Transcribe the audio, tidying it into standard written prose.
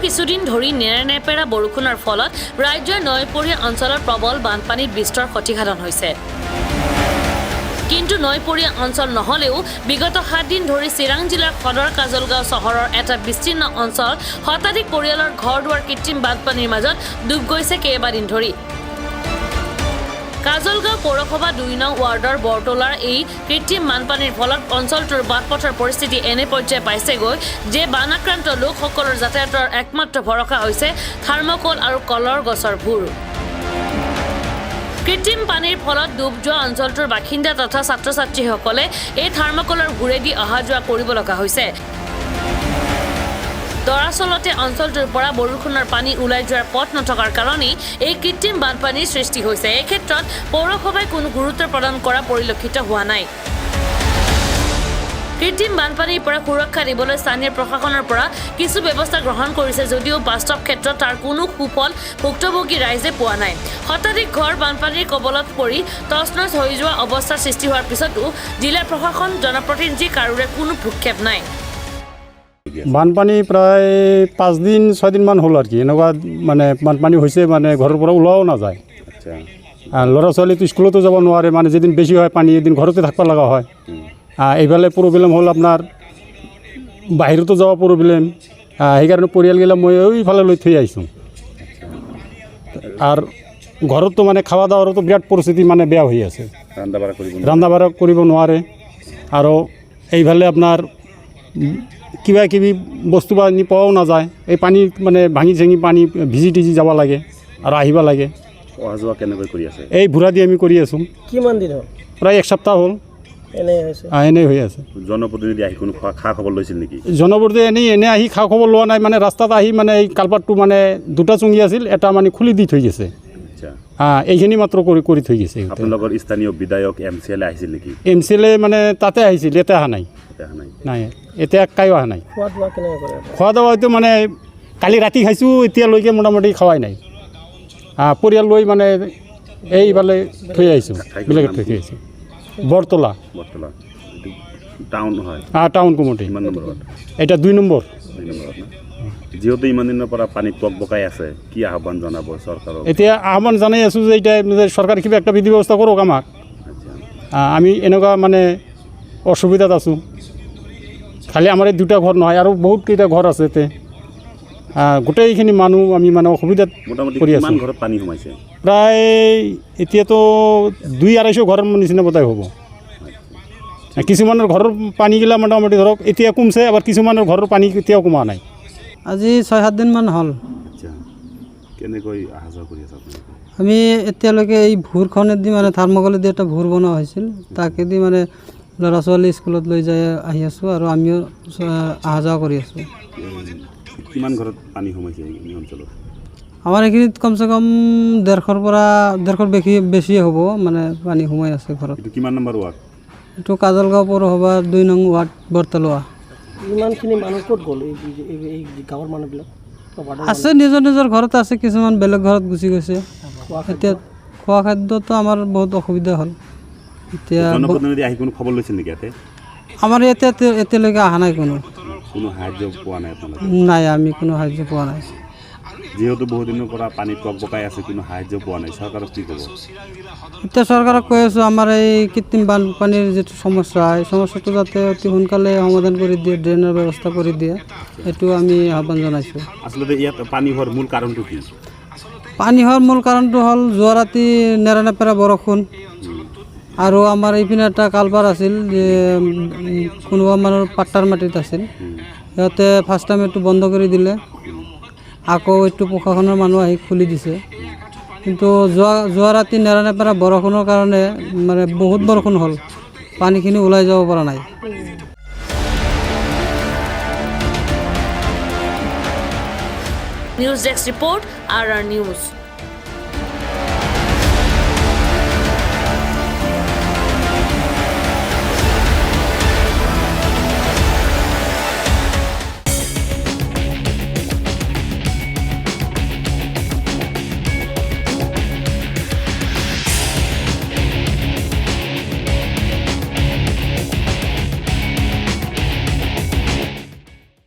কিছুদিন ধৰি নেৰানেপেৰা বৰষুণৰ ফলত ৰাজ্যৰ নৈপৰীয়া অঞ্চলত প্ৰবল বানপানীত বিস্তৰ ক্ষতিসাধন হৈছে। কিন্তু নৈপৰীয়া অঞ্চল নহ'লেও বিগত 7 দিন ধৰি চিৰাং জিলাৰ সদৰ কাজলগাঁও চহৰৰ এটা বিস্তীৰ্ণ অঞ্চল শতাধিক পৰিয়ালৰ ঘৰ দুৱাৰ কৃত্ৰিম বানপানীৰ মাজত ডুব গৈছে কেইবাদিন ধৰি। কাজলগাঁও পৌৰসভা 2 নং ৱাৰ্ডৰ বৰতলাৰ এই কৃত্ৰিম বানপানীৰ ফলত অঞ্চলটোৰ বাট পথৰ পৰিস্থিতি এনে পৰ্যায় পাইছেগৈ যে বানাক্ৰান্ত লোকসকলৰ যাতায়াতৰ একমাত্ৰ ভৰসা হৈছে থাৰ্মকল আৰু কলৰ গছৰ ভোৰ। কৃত্ৰিম পানীৰ ফলত ডুব যোৱা অঞ্চলটোৰ বাসিন্দা তথা ছাত্ৰ ছাত্ৰীসকলে এই থাৰ্মকলৰ ভোৰেদি অহা যোৱা কৰিব লগা হৈছে। দৰাচলতে অঞ্চলটোৰ পৰা বৰষুণৰ পানী ওলাই যোৱাৰ পথ নথকাৰ কাৰণেই এই কৃত্ৰিম বানপানীৰ সৃষ্টি হৈছে। এই ক্ষেত্ৰত পৌৰসভাই কোনো গুৰুত্ব প্ৰদান কৰা পৰিলক্ষিত হোৱা নাই। কৃত্ৰিম বানপানীৰ পৰা সুৰক্ষা দিবলৈ স্থানীয় প্ৰশাসনৰ পৰা কিছু ব্যৱস্থা গ্ৰহণ কৰিছে যদিও বাস্তৱ ক্ষেত্ৰত তাৰ কোনো সুফল ভুক্তভোগী ৰাইজে পোৱা নাই। শতাধিক ঘৰ বানপানীৰ কবলত পৰি তছনছ হৈ যোৱা অৱস্থাৰ সৃষ্টি হোৱাৰ পিছতো জিলা প্ৰশাসন, জনপ্ৰতিনিধি কাৰোৰে কোনো ভ্ৰূক্ষেপ নাই। বানপানী প্ৰায় 5 দিন 6 দিনমান হ'ল আৰু কি, এনেকুৱা মানে বানপানী হৈছে, মানে ঘৰৰ পৰা ওলোৱাও নাযায়। ল'ৰা ছোৱালীটো স্কুলতো যাব নোৱাৰে। মানে যেদিন বেছি হয় পানী, এদিন ঘৰতে থাকিব লগা হয়। এইফালে প্ৰব্লেম হ'ল আপোনাৰ বাহিৰতো যাব প্ৰব্লেম। সেইকাৰণে পৰিয়ালগিলা মই ওইফালে লৈ থৈ আহিছোঁ। আৰু ঘৰততো মানে খাৱা দাৱাৰতো বিৰাট পৰিস্থিতি মানে বেয়া হৈ আছে। ৰন্ধা বঢ়া কৰিব নোৱাৰে। ৰন্ধা বঢ়া কৰিব নোৱাৰে আৰু এইফালে আপোনাৰ কিবা কিবি বস্তু বাহানি পোৱাও নাযায়। এই পানী মানে ভাঙি চাঙি পানী ভিজি টিজি যাব লাগে আৰু আহিব লাগে। অহা যোৱা কেনেকৈ কৰি আছে? এই ভূৰা দি আমি কৰি আছোঁ। কিমান দিন হ'ল? প্ৰায় এক সপ্তাহ হ'ল। এনেই হৈছে? এনেই হৈ আছে। জনপ্ৰতিনিধি আহি কোনো খা খবৰ লৈছিল নেকি? জনপ্ৰতিনিধি এনেই আহি খা খবৰ লোৱা নাই। মানে ৰাস্তাত আহি মানে এই কালভাৰ্টটো মানে দুটা চুঙি আছিল, এটা মানে খুলি দি থৈ গৈছে। এইখিনি মাত্ৰ কৰি কৰি থৈ গৈছে সিহঁতে। আপোনালোকৰ স্থানীয় বিধায়ক, এম চি এল এ আহিছিল নেকি? এম চি এল এ মানে তাতে আহিছিল, ইয়াতে অহা নাই। ইয়াতে অহা নাই? নাই, এতিয়া কাইও অহা নাই। খোৱা দোৱা কেনেকৈ কৰে আপুনি? খোৱা দাৱাটো মানে কালি ৰাতি খাইছোঁ, এতিয়ালৈকে মোটামুটি খোৱাই নাই। পৰিয়াল লৈ মানে এইফালে থৈ আহিছোঁ। ঠাইখনৰ বেলেগত নাম থৈ কি? আহিছোঁ, বৰতলা। বৰতলা, এইটো টাউন হয়? Town committee. কিমান নম্বৰ ৱাৰ্ড? এটা 2 নম্বৰ। 2 নম্বৰত না? যিহেতু ইমান দিনৰ পৰা পানীত টকবকাই আছে, কি আহ্বান জনাব চৰকাৰক? এতিয়া আহ্বান জনাই আছোঁ যে এতিয়া যে চৰকাৰে কিবা একটা বিধি ব্যৱস্থা কৰক আমাক। আমি এনেকুৱা মানে অসুবিধাত আছোঁ। খালি আমাৰ এই দুটা ঘৰ নহয়, আৰু বহুত কেইটা ঘৰ আছে ইয়াতে। গোটেইখিনি মানুহ আমি মানে অসুবিধাত মোটামুটি পৰি কিমান আছোঁ। ঘৰত পানী সোমাইছে? প্ৰায় এতিয়াতো 200-250 ঘৰৰ নিচিনা বোধহয় হ'ব। কিছুমানৰ ঘৰৰ পানীগিলা মোটামুটি ধৰক এতিয়া কমছে, আবাৰ কিছুমানৰ ঘৰৰ পানী এতিয়াও কমা নাই। আজি 6-7 দিনমান হ'ল। আচ্ছা, কেনেকৈ অহা যোৱা কৰি আছে আপোনালোকে? আমি এতিয়ালৈকে এই ভূৰখনেদি, মানে থাৰ্মকলেদি এটা ভূৰ বনোৱা হৈছিল, তাকেদি মানে ল'ৰা ছোৱালী স্কুলত লৈ যাই আহি আছোঁ আৰু আমিও অহা যোৱা কৰি আছোঁ। কিমান ঘৰত পানী সোমাইছে এই অঞ্চলত? আমাৰ এইখিনিত কমচে কম 150ৰ পৰা 150ৰ বেছি বেছিয়ে হ'ব, মানে পানী সোমাই আছে ঘৰত। এইটো কিমান নম্বৰ ৱাৰ্ড? এইটো কাজলগাঁও পৌৰসভাৰ 2 নং ৱাৰ্ড, বৰতলোৱা। ইমানখিনি মানুহ ক'ত গ'ল, এই গাঁৱৰ মানুহবিলাক ৱাৰ্ডৰ? আছে, নিজৰ নিজৰ ঘৰত আছে, কিছুমান বেলেগ ঘৰত গুচি গৈছে। খোৱা? এতিয়া খোৱা খাদ্যটো আমাৰ বহুত অসুবিধা হ'ল এতিয়া। জনপ্ৰতিনিধি আহি কোনো খবৰ লৈছিল নেকি ইয়াতে? আমাৰ ইয়াতে এতিয়ালৈকে অহা নাই কোনো। কোনো সাহায্য পোৱা নাই আপোনালোকে? নাই, আমি কোনো সাহায্য পোৱা নাই। যিহেতু বহুদিনৰ পৰা পানীত টকবকাই আছে, কোনো সাহায্য পোৱা নাই, চৰকাৰক কি ক'ব? এতিয়া চৰকাৰক কৈ আছোঁ, আমাৰ এই কৃত্ৰিম বানপানীৰ যিটো সমস্যা, এই সমস্যাটো যাতে অতি সোনকালে সমাধান কৰি দিয়ে, ড্ৰেইনৰ ব্যৱস্থা কৰি দিয়ে, সেইটো আমি আহ্বান জনাইছোঁ। আচলতে ইয়াত পানী হোৱাৰ মূল কাৰণটো কি? পানী হোৱাৰ মূল কাৰণটো হ'ল যোৱা ৰাতি নেৰানেপেৰা বৰষুণ আৰু আমাৰ এইপিনে এটা কালভাৰ আছিল যে কোনোবা মানুহৰ পাট্টাৰ মাটিত আছিল। সিহঁতে ফাৰ্ষ্ট টাইম এইটো বন্ধ কৰি দিলে, আকৌ এইটো প্ৰশাসনৰ মানুহ আহি খুলি দিছে। কিন্তু যোৱা যোৱা ৰাতি নেৰানেপেৰা বৰষুণৰ কাৰণে, মানে বহুত বৰষুণ হ'ল, পানীখিনি ওলাই যাব পৰা নাই। News desk report, RR News.